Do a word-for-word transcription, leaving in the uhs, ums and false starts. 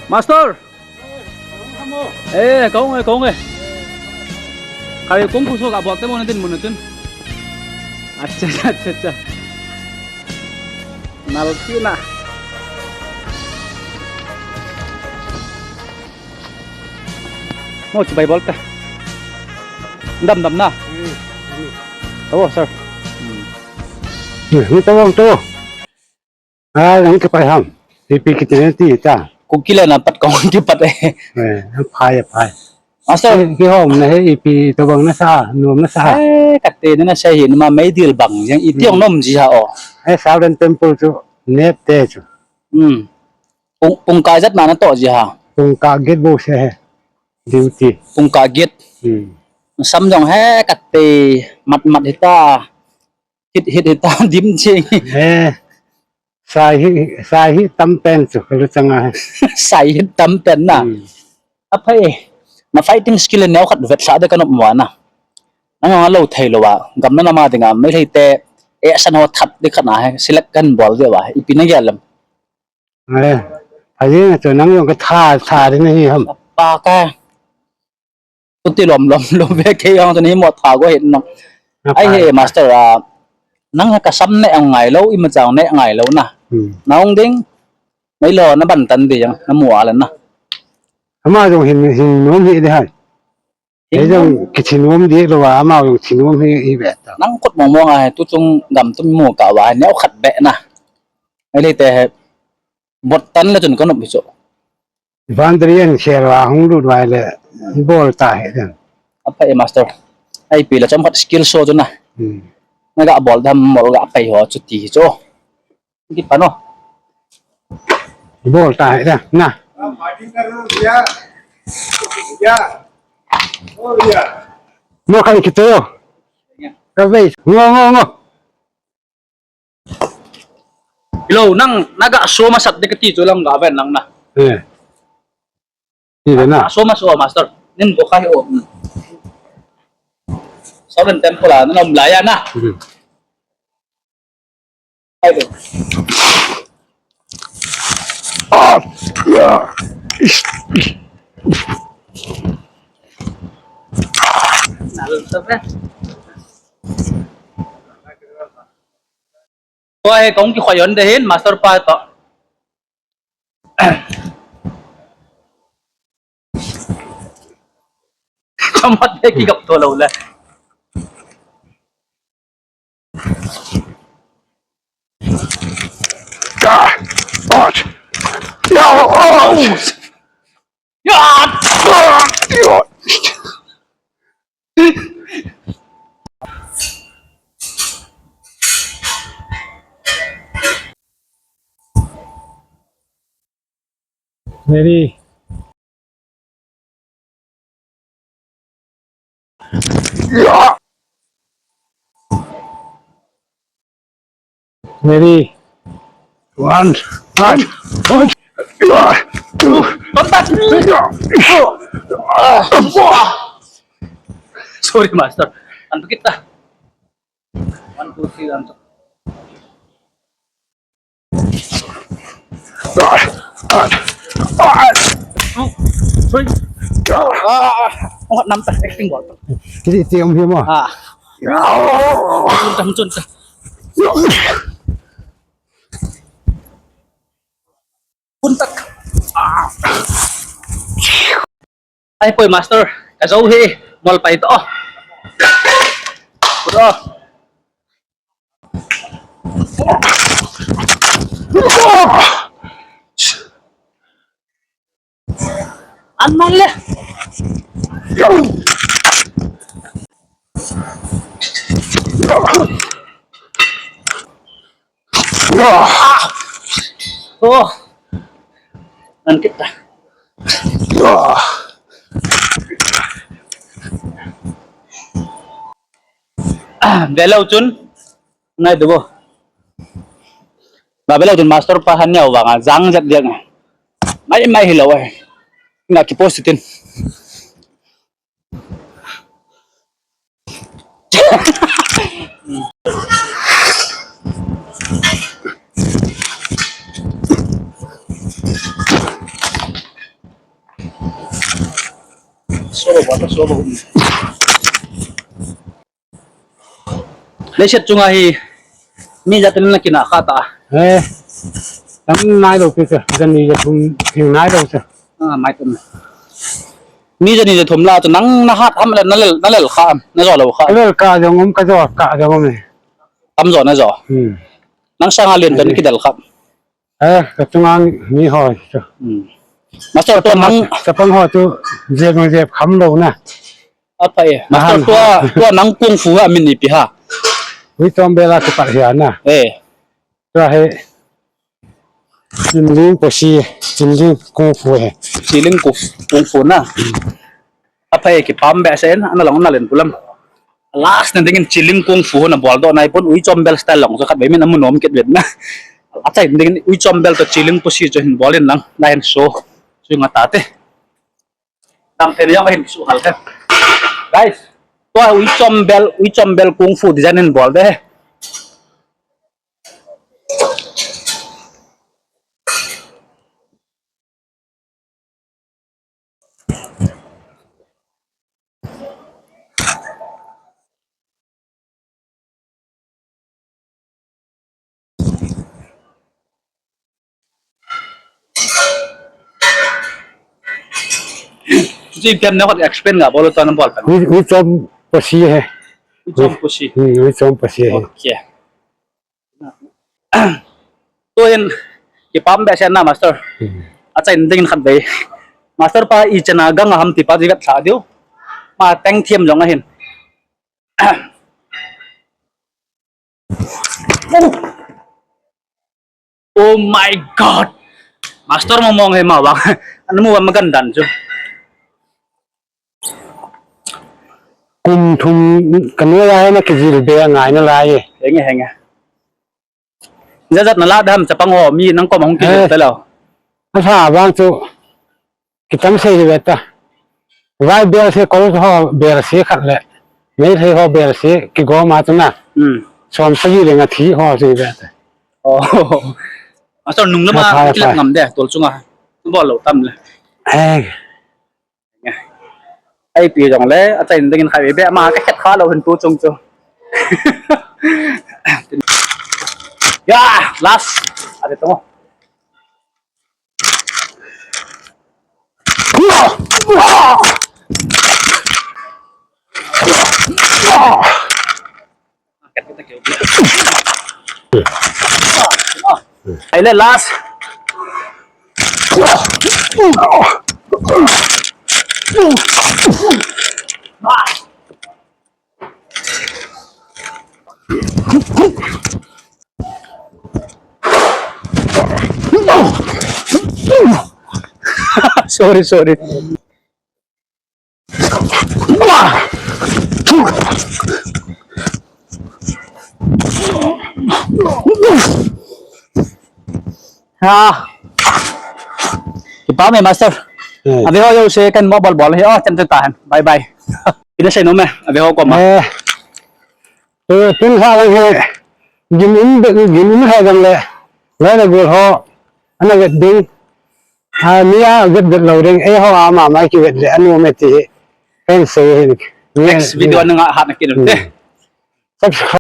Master! Eh, kong eh, kong eh. Kari kong kuso ka buat temo natin muna tun. Acha, acha, acha, acha. Nalki na. Mo chibai bol ta. Dam dam na. Hmm. Oh, sir. Hmm. Ni tawang to. Ah, nang kipai ham. Ipi kiti na ti ta. Kukila na pat kong kipat eh. Eh, phai, phai. Master. Eh, kihom na he, ipi tobang na sa, nom na sa. Eh, kate na na sa hi, nama meidil bang, yang iti ong nom ji ha o. Eh, Southern Temple chu, nep te chu. Hmm. Pung, pung kai jat na na to ji ha. Pung ka get bo se he. Duty. Pung ka get. Hmm. Sam jong he, kate, mat mat hita. Hit, hit, hit, tam dim ching. Eh, sai hi, sai hi tam pen chu, kalu changa. Sai hit tam pen na. Hmm. Aphai, na fighting skill neo khat vet sa de kanop mo na. Nang lo thei lo wa, gam na nama dinga, mai thei te, eh, san ho that de khat na he, select kan bol de wa, ipi na gel lam. Eh, ahi na chu nang jong ka tha, tha de na hi ham. Pa ka. Tuti lom lom lom ve kei hong tuni mo tha go hin nang. Ai he master a, nang ka sam ne ang ngai lo, ima chang ne ngai lo na. Hmm. Nang ding, mai lo na ban tan di yang, na mu a le na. Ama jong hin, hin nom hi de hai. Hin ei jong nom. Kithi nom di lo wa, ama jong thi nom hi, hi ve ta. Nang kot mong mong a, tu chung gam tu mu ka wa, neo khat be na. Ai le te he, bot tan le chun ka nop hi chu. Boundary an khel a hung lut vai le bol ta he den. Aphai master. Ipi la chom khat skill so chu na. Hmm. Na ga bol dam mol ga pai ho chu ti chu. Ki pa no. Bol ta he den na. Mo kan kito. Ka vei. Ngo, ngo, ngo. Hello, nang, na ga so masat de kati chu lang ga ven lang na. Eh. Ti de na. So ma so master. Nin bo khai o. Hmm. Southern Temple a, na nom la ya na. Hmm. Hai de. Ah, ya. Ish, ish. Na lo sa pe. Ko he kong kikhoi on de hin master pa to. Chamat he kigap to lo le. Ah! Ouch! No! Oh! Ah! Ah! Ready. Ready. One, one, one. Don't touch me. Sorry, master. Anto kita. One, two, three, anto. Sorry. Ah, ah, ah, namta acting bol. Kiti ti om hi mo. Ah. Chun ta, chun ta. Pun tak. Ah. Ai poi master, ka jou hi, mol pai to. Put o. An man le. Ah! Oh! An kita. Ah! Ah, belou chun. Nai tu bo. Ba belou chun master pa han neo vanga jang jat dia. Mai mai hilou eh. Nga ki post tin. Solo, bata solo. Leiset chunga hi mi jat in na kina kha ta. Eh. Tam nai lo pi ka. Jani ja thum thing nai lo sa. Ah, mai tum. Mi jani ja thum la chu nang na hat ham le na lel, na lel kha am, na jo lo kha. Lel ka jong um, ka jo ka jong um. Tam jo na jo. Hmm. Nang sanga lien tan ki del kha. Eh, ka chunga mi ho chu. Hmm. Master to nang chapang ho chu jep jep kham lo na. Aphai. Master, tua, tua nang kung fu a min ipi ham? Ui chom bel a kipat hi ana. Eh. Tua hi Chinling Posi, Chinling kung fu hi. Chinling kung fu na. Aphai, kipah behseh in, ana long na len pulam. Last na dingin Chinling kung fu na bol doh nai pon, ui chom bel style long, so khat be min amu nom kit vet na. Achai dingin ui chom bel to Chinling Posi cho hin bol in lang, na hin so. So nga ta te. Dam pen jong ahin suhal he. Guys, tua ui chom bel, ui chom bel kung fu design in bol de. Ji pen na hot explain nga bol tan bol tan. Ui, ui chom Posi he. Ui chom Posi. Hmm, ui chom Posi he. Okay. Tuin, kipah behseh na, master. Hmm. Achai dingin khat be. Master pa i chena gang a ham ti pa ji vet tha diu. Ma teng thiam jong ahin. Oh my God! Master mong mong he ma bang. Ana mu bang magan dan chu. Kum thum ka noi a na kijil be a ngai nalai e. Henge, henge. Jat jat na la dam chapang ho mi nang kom hung kijil ta lo. Asa bang chu. Kitam sei hi ve ta. Vai bel se kol ho bel se khat le. Meitei ho bel se kigom a chu na. Hmm. Som sagi le nga thi ho sei ve ta. Oh. Master nung lama kilat ngam de, tol chunga. Bol lo tam le. Eh. Ai pi jong le, achai dingin khai be ma ka khet kha lo hin tu chung chu. Ya, last. Ade to. Ai le last. Sorry, sorry. Ha. Kipah me, master. Hmm. Ave ho jouse kan mo bol bol hi, oh, chan ta han. Bye bye. Ina sei nom e, ave ho koma. Eh. Eh, pin ha lang he. Gim in be, gim in ha lang le. Lai le gol ho. Ana vet ding. Ha, mi a vet vet lo ding. Eh, ho ama mai ki vet le. Anu me ti. Pen sei hin. Next video na nga hat na kin. Hmm. Subscribe.